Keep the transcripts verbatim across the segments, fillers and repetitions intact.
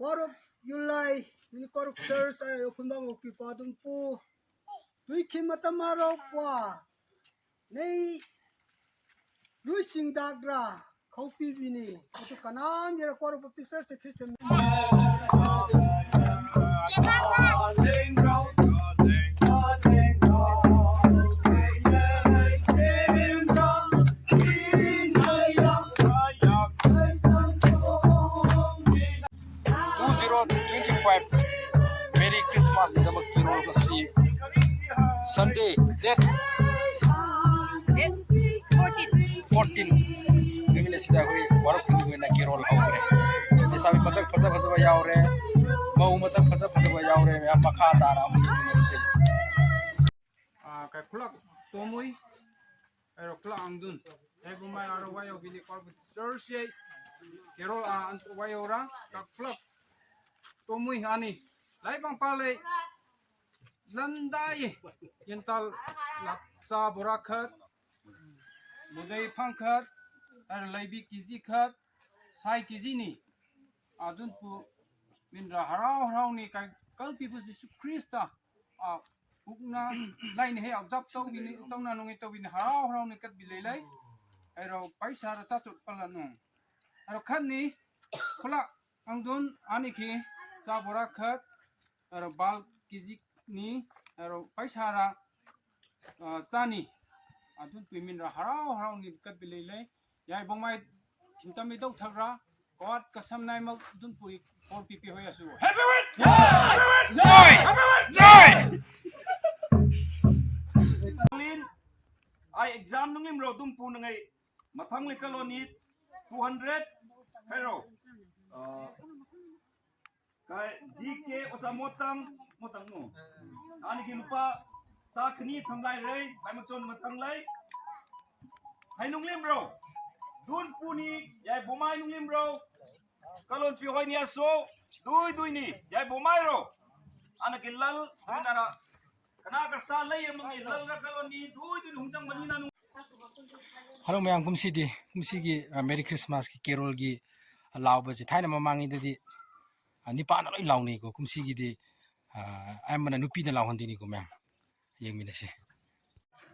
Korok July, bini korok church, ai, okhum bang okpi padung pu. Tui khima tama rok pa. Nei Ruising dagra, khaupi bini. Itu kanang jera korok Baptist church Christian. Two zero twenty-five. Merry Christmas ni damak kiro kasi Sunday, date Date fourteen. Fourteen. Bimina sida hui warok pun hui na kiro la hore. Ni sabi masak phasa phasa ba yaure. Mau masak phasa phasa ba yaure. Ya makha dara mu ni si. Ah, kai khulak tomui. Ero khulak angdun. Ego mai aro wayo bini korbu church ye. Kiro a ant wayo ra. Ka khulak tomui ani. Lai bang pale. Landai yental laksa bora khat, mudai phang khat, ar laibi kiji khat, sai kiji ni adun pu minra harau harau ni kai kalpi pu Jisu Krista a hukna lai ni he abjap tau bini tau na nungi tau bini harau harau ni kat bilai lai, ai rau paisa ra chachuk pala nung. Aro khat ni khula angdun ani khi cha bora khat, aro bal kiji ni, aro paisa ra, ah, chani. Adun pimin ra harau harau ni kat bilai lai. Yai bongmai thinta mi dok thagra. Kot kasam nai mak dun pui por pipi hoya su. Happy Wheat! Joy! Joy! Joy! Lin, ai exam nungim ro dum pu nungai mathang le kaloni two hundred, pero, ah, Kai D K osa motang, motang mo. Ani ki lupa sa khni thanglai rei, bai mo chon mo thanglai. Hai nunglim ro. Dun puni, yai bomai nunglim ro. Kalon pi hoi ni aso, dui dui ni, yai bomai ro. Ana ki lal, dui nara. Kana ka sa lai ya mangi lal ra kalon ni, dui dui ni hungjang mani nanu. Hello, mayang kumsi di, kumsi ki, ah, Merry Christmas ki carol ki, ah, lau ba ji thaina ma mangi di. Ani pa na loi launi ko kumsi gidi, ah, ai mana nupi da lauhan dini ko mem. Yang mina se.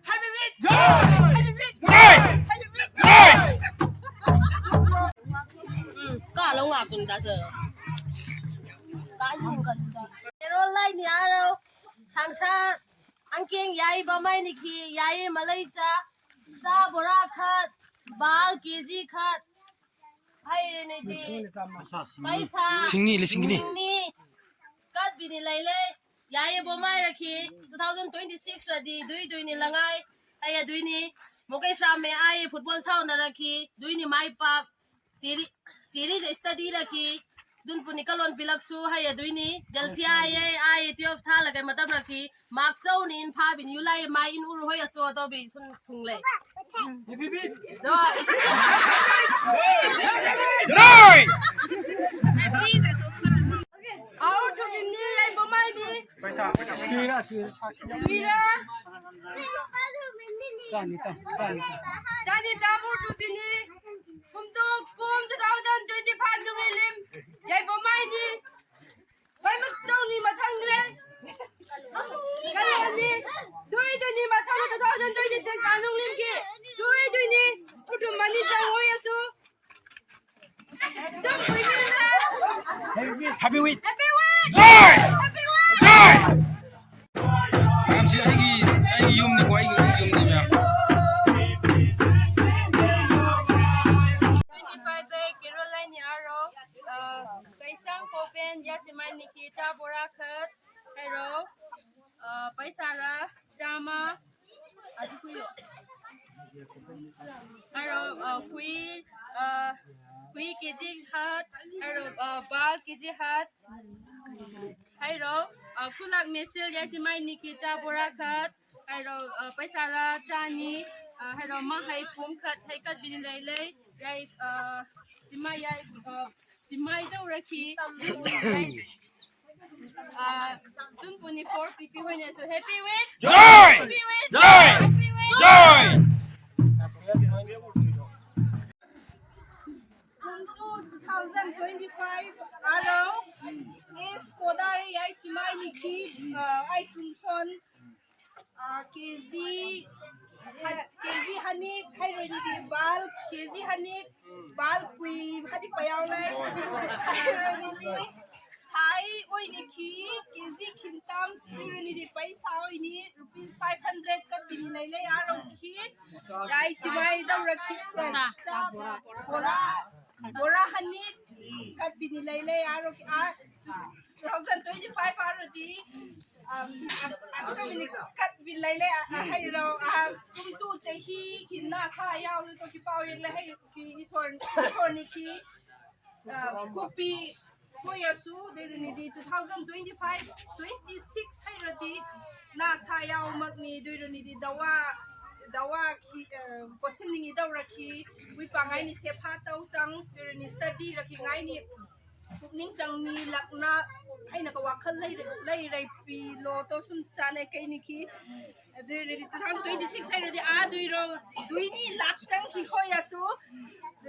Happy Wheat! Joy! Happy Wheat! Joy! Happy Wheat! Joy! Hmm, ka lo nga kun da se. Ka lu ka da. Pero lai ni aro hangsa angking yai bamai ni khi yai malai cha cha bora khat bal K G khat. Hai rini di. Paisa. Singni le singni. Singni. Kat bini lai le. Yai bo mai rakhi two thousand twenty-six ra di dui dui ni langai. Aya dui ni. Mukesh Ram me ai football sauna rakhi. Dui ni mai pak. Chiri chiri je study rakhi. Dunpuni kalon pilak su haya dui ni. Delphia ai ai twelve tha lagai matam rakhi. Mak sau ni in pha bin yulai mai in ur hoya so to bi sun thung le. Joy. Joy. Au thu bin ni ai bo mai ni. Paisa, paisa. Tuira, tuira. Tuira. Chani tam, chani tam. Chani tam u thu bin ni. Kum tu kum two thousand twenty-five nung ilim. Yai bo mai ni. Bai mak chau ni mathang ni le. Kala ni. Dui dui ni mathang two thousand twenty-six anung lim ki. Dui dui ni. Kutum mani chang oi asu. Dum dui ni na. Happy Wheat. Happy Wheat. Joy. Happy Wheat. Joy. Am si aigi, aigi yum ni ko, aigi, aigi yum ni ma'am. Twenty-five bai Caroline ni aro, uh, Kaisang Kopen Yachimai Niki cha bora khat, hairo, uh, paisara chama, adu kuyo. Hairo, uh, kui, uh, kui K G hat, hairo, uh, bal K G hat, hairo, uh, kulak mesil Yachimai Niki cha bora khat, hairo, uh, paisara chani, uh, hairo mahai pum khat, hai kat bini lai lai, yai, uh, chimai yai, uh, chimai dau rakhi, yai, uh, tun puni four P P hoina so happy with joy! Happy with joy! Happy with joy! Kumchu two thousand twenty-five aro Khi, ah, ai tumson, ah, K G, ha-, K G hani khairoi ni di bal, K G hani bal pui hadi payau lai. Khairoi ni di sai oi ni khi K G khintam khairoi ni di paisa oi ni rupees five hundred kat bini lai lai aro khi. Yai chibai dam rakhi sa. Sa, sa bora. Bora. Bora hani kat bini lai lai aro a two thousand twenty-five aro di, um, as-, as-, kat bini lai lai a, a, hai ro, a, kum tu chehi ki na sa ya ro to ki pau yang lai hai ki isor, isor ni ki, uh, kopi Hoya su, dui runi di two thousand twenty-five, twenty-six hai roti na saya umak ni dui runi di dawa, dawa ki, eh, kosin ni daw rakhi, wi pangai ni sepha tau sang, dui runi study rakhi ngai ni, ning chang ni lakna, hai na ka wakal lai, lai rai pi lo to sun chale kai ni ki, Dui runi two thousand twenty-six hai runi a dui ro dui ni lak chang khi hoi asu.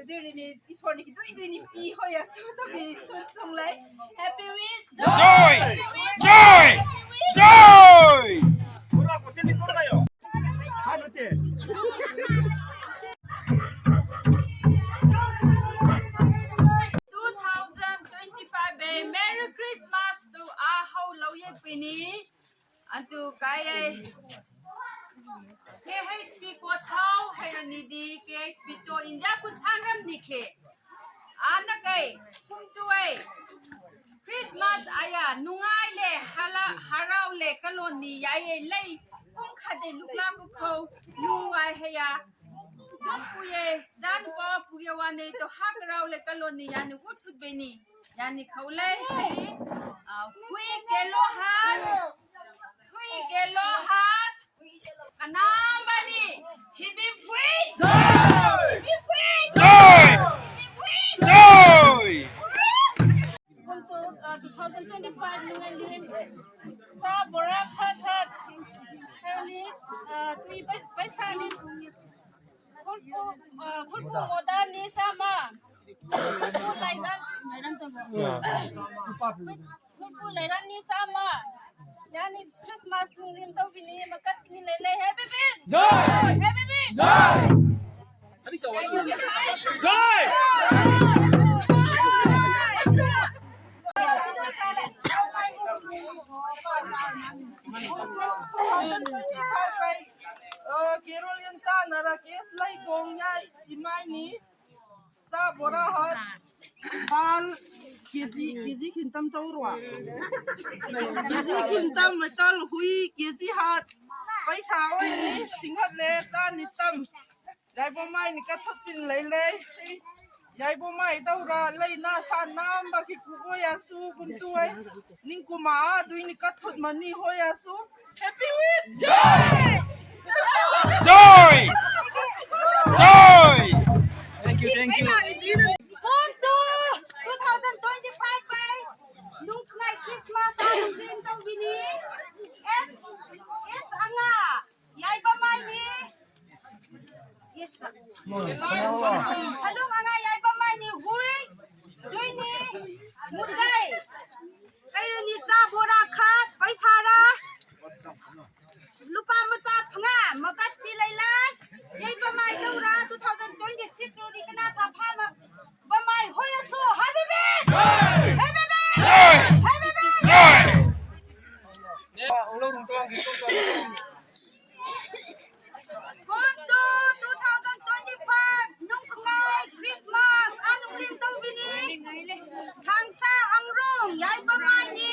Dui runi isor ni khi dui dui ni pi hoi asu. To bi sun sung lai. Happy with joy! Joy! Joy! Joy! Two thousand twenty-five, eh, Merry Christmas to a hau lau ye pini. Antu kai ai K H P ko thau hai ni di K H P to India ku sangram ni khe. Ana kai kum tu ai Christmas aya nungai le hala harau le kaloni yai ai lei kum khade lukla ku khau nungai heya. Dum puye jan ko puye wane to hak rau le kaloni yani uthut beni. Yani khaulai hai, ah, hui kelo hat, hui kelo hat, kanam bani, hibi bui. Joy! Hibi bui. Joy! Hibi bui. Joy! Untuk, ah, two thousand twenty-five nungali sa bora khat khat, kali, ah, tui bai, bai sani. Khulpu, ah, khulpu moda ni sama. Khulpu lairan, lairan to. Khulpu lairan ni sama. Yani Christmas nung rim to bini makat ni lele happy bin. Joy! Happy bin. Joy! Joy! Oh, Carol yan sa nara kes lai kong ya chimai ni sa bora hot bal K G, K G khintam chau rwa. K G khintam metal hui K G hat paisa oi ni singhat le sa ni tam. Yai bo mai ni kathok pin lai lai. Yai bo mai daura lai na sa nam ba ki pu go ya su kun tu ai. Ning kuma a dui ni kathok mani ho ya su. Happy with joy! Joy! Joy! Thank you, thank you. Kontu two thousand twenty-five bai nung twnai Christmas a nung lim tong bini. Es, es anga. Yai ba mai ni. Yes, sir. Salung anga yai ba mai ni hui. Dui ni. Mutai. Kairu ni sa bora khat. Paisa ra. Lupa masa phanga. Makat pilai lai. Yai ba mai daura two thousand twenty-six ro ri kana sa pha ma. Bamai hoya so, happy birthday! Happy birthday! Happy birthday! Kontu two thousand twenty-five nung kungai Christmas anung lim tau bini. Thangsa angrung yai bamai ni.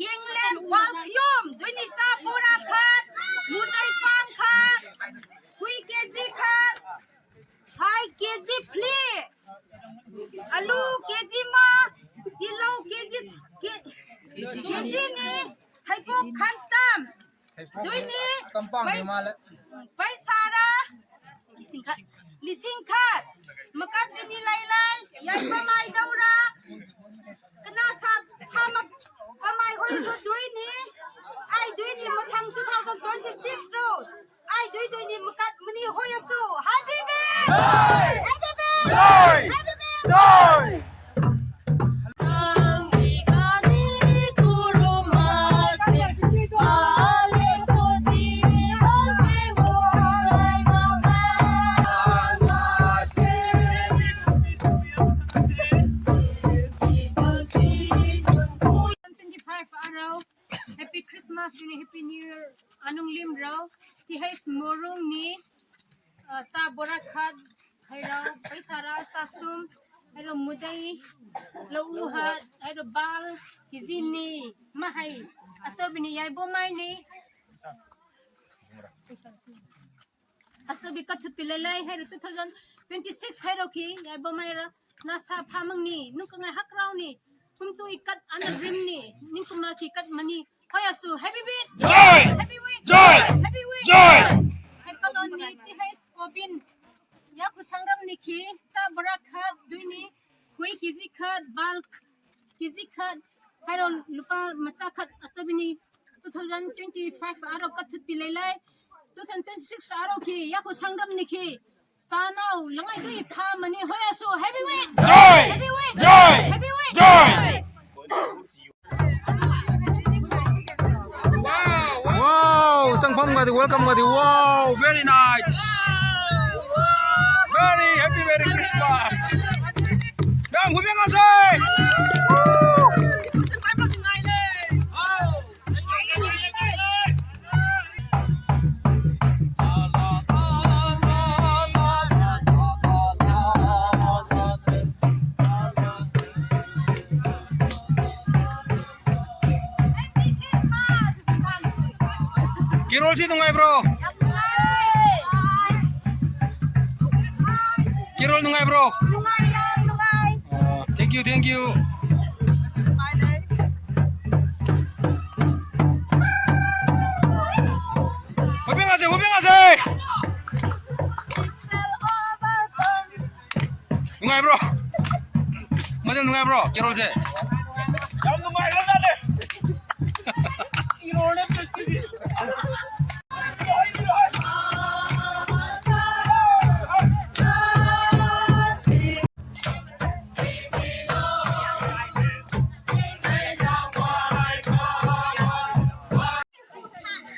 Kinglen walkyom duni sa pura khat, mutai pang khat, hui K G khat. Sai K G phli, alu K G ma, tilo K G, K-, K G ni, thaipok khantam, dui ni, pai-, paisa ra, lising khat, lising khat, makat bini lai lai, yai pamai daura, kena sa phamak, pamai hoi so dui ni, ai dui ni mathang two thousand twenty-six ro. Ai dui dui ni mukat mani hoya su. Happy birthday! Happy birthday! Happy birthday! Happy birthday! Happy birthday! T H Morung ni, ah, cha bora khat, hairo paisara cha sum, hairo mudai lo uha, hairo bal kiji ni mahai. Asto bini yai bo mai ni. Asto bi kathu pilelai hairo two thousand twenty-six hairo ki yai bo mai ra. Nasa phamang ni, nung kangai hakrau ni, kumtu ikat ana dream ni, ningkuma ki kat mani, hoya su, heavy weight! Joy! Heavy weight! Joy! Heavy weight! Joy! Hekalon ni, T H Kobin, yaku sangram ni ki, sa bora khat, dui ni, kui kiji khat, bal kiji khat, hairo lupa macha khat, asabini two thousand twenty-five aro kathu pilelai, two thousand twenty-six aro ki, yaku sangram ni ki, Sanau, langai dui pha mani hoya su heavyweight. Joy! Heavyweight! Joy! Heavyweight! Joy! Wow, sangphang madi, welcome madi. Wow, very nice. Very happy, Merry Christmas. Yang hubeng asai. Kirol si nungai bro. Kirol nungai bro. Nungai ya, nungai. Oh, thank you, thank you. Hubeng ase, hubeng ase. Nungai bro. Model nungai bro, kirol se. Yang nungai lo dale. Kirol ne pesidi.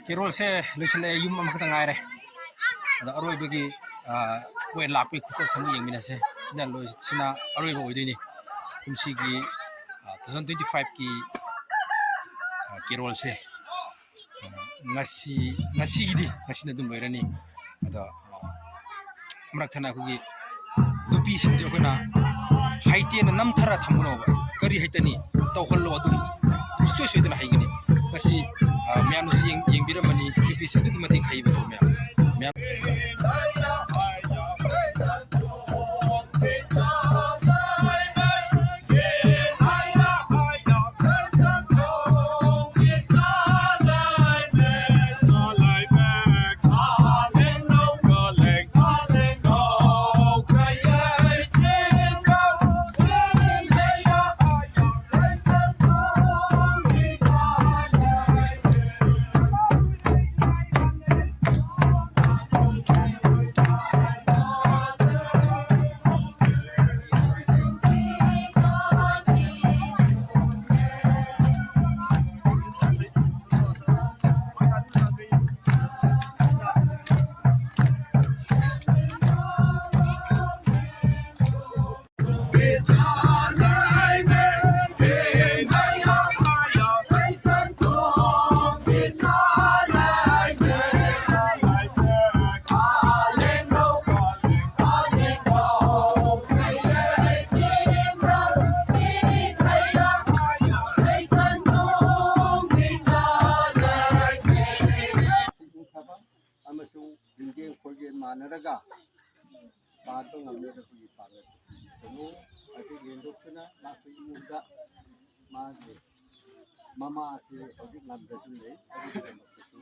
Kirol se luisile yum am kata ngai re. Ada aroi bagi, ah, kue lakui kusa samu yang mina se. Ina luisina aroi bo oidini. Kumsi gi, ah, two thousand twenty-five ki, ah, kirol se. Ngasi, ngasi gidi, ngasi na dum bairani. Ada, ah, mrak thana kugi nupi sinjo kena haiti na namthara thambuno kari haitani taukhal lo adum. Sui sui tana haigini. Ngasi, ah, mianu si yang, yang biramani nupi sinjo kema ting haiba ko mia. Mia. Amasung ringgeng khorgen manaraga. Pagong amne da kuyi paga. Semu ati gendok sena ma kuyi muda ma ge. Mama asi odi ngam da tu ne. Odi ngam da tu.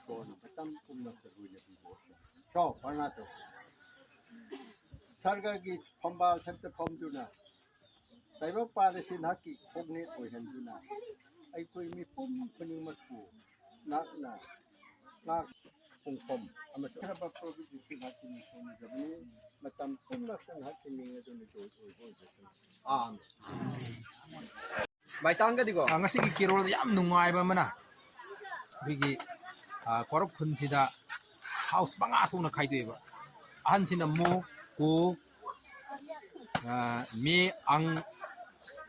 So na batam kum na ta kuyi na kuyi bosa. So parna to. Sarga gi phamba sakta pham tu na. Taiba pare sin haki khokni oihan tu na. Ai koi mi pum kuning matku. Nak na. Nak. Kongkom, ama sara ba probi bisi hati ni soni jabani, matam pumna kan hati ni ngaduni doi oi hoi jabani. Amen. Bai tang ka digo. Ang si ki kirol yam nungai ba mana. Bigi, ah, korok khun sida house banga thung na khai doi ba. Ahan sina mo ko, ah, me ang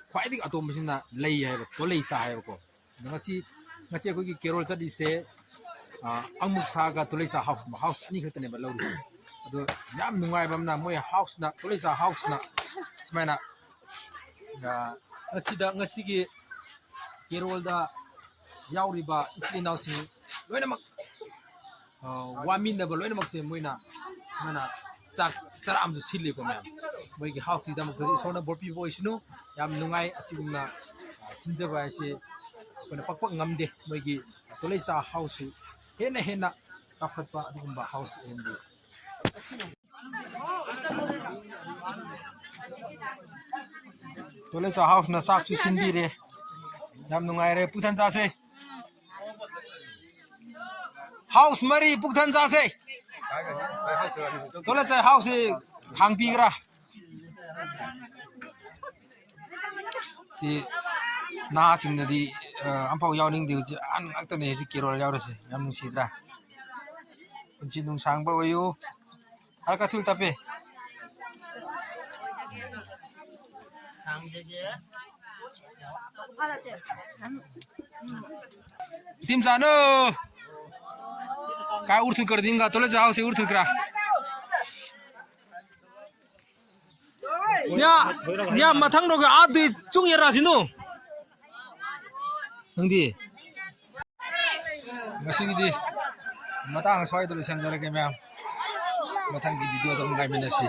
khwai dik atom sina lei hai ba, to lei sa hai ba ko. Ngasi, ngasi akhoi ki kirol chadi se, Ah, ang muksa ga Tulaisa House, house ani khe tene ba lori. Ado yam nungai bam na moi house na, Tulaisa House na. Smaina. Ah, ngasida, ngasigi Kerol da yauri ba itli nau sing. Loina mak. Ah, wamin da ba loina mak se moina. Mana chak char am sili ko mem. Moi gi house da mak so na borpi boy sino. Yam nungai asibung na. Sinja ba se. Kona pak pak ngam de. Moi gi Tulaisa House. Hena hena. Kaphat pa dum ba house endi. Tulaisa House na sak su sin bi re. Yam nungai re puthan sa se. House mari puthan sa se. Tulaisa House khang pi gra. Si na sing na di, eh, ampau yau ning di si an ak tane si Kerol yau re si yam nung si dra. Kun si nung sang ba wayu. Halka thul tape. Tim sano. Kai urthu kar dinga, Tulaisa House urthu kra. Nya, nya mathang rok a dui chung ya rasinu. Nang di. Ngasigi di. Matang soi dulu sanjara kemya. Matang di video dong ngai menasi.